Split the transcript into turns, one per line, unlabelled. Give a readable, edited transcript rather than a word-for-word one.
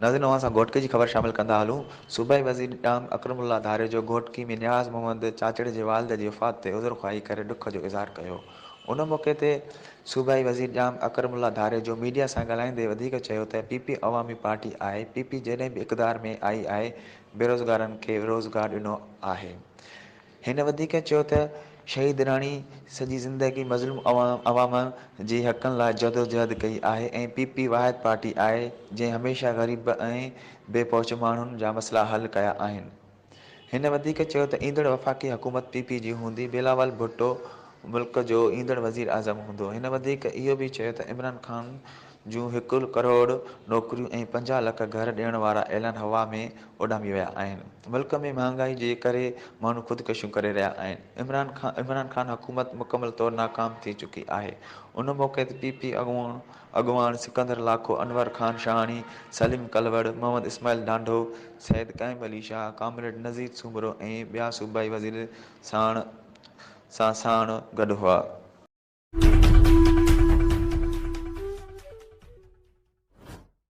ناظرين اوهان سان گهوٽڪي جي خبر شامل ڪندا هلون، صوبائي وزير ڄام اڪرم الله ڌاريجو گهوٽڪي ۾ نياز محمد چاچڙ جي والد جي وفات تي عذرخواهي ڪري ڏک جو اظهار ڪيو. ان موقعي تي صوبائي وزير ڄام اڪرم الله ڌاريجو ميڊيا سان ڳالهائيندي وڌيڪ چيو ته پي پي عوامي پارٽي آهي، پي پي جڏهن به اقتدار ۾ آئي آهي بيروزگارن کي روزگار ڏنو آهي. هن وڌيڪ چيو ته شهيد راڻي سڄي زندگي مظلوم عوام جي حقن لاء جدوجهد ڪئي آهي ۽ پي پي واحد پارٽي آهي جنهن هميشه غريب ۽ بي پهچ ماڻهن جا مسئلا حل ڪيا آهن. هن وڌيڪ چيو ته ايندڙ وفاقي حڪومت پي پي جي هوندي، بلاول ڀٽو ملڪ جو ايندڙ وزيراعظم هوندو. هن وڌيڪ اهو به چيو ته عمران خان جون هڪ ڪروڙ نوڪريون ۽ 50 لک گهر ڏيڻ وارا اعلان هوا ۾ اڏامي ويا آهن. ملڪ ۾ مهانگائي جي ڪري ماڻهو خودڪشيون ڪري رهيا آهن. عمران خان حڪومت مڪمل طور ناڪام ٿي چڪي آهي. ان موقعي تي پي پي اڳواڻ سڪندر لاکو، انور خان شاهاڻي، سليم ڪلوڙ، محمد اسماعيل ڍانڍو، سيد قائم علي شاهه، ڪامريڊ نذير سومرو ۽ ٻيا صوبائي وزير ساڻ سان ساڻ گڏ هئا.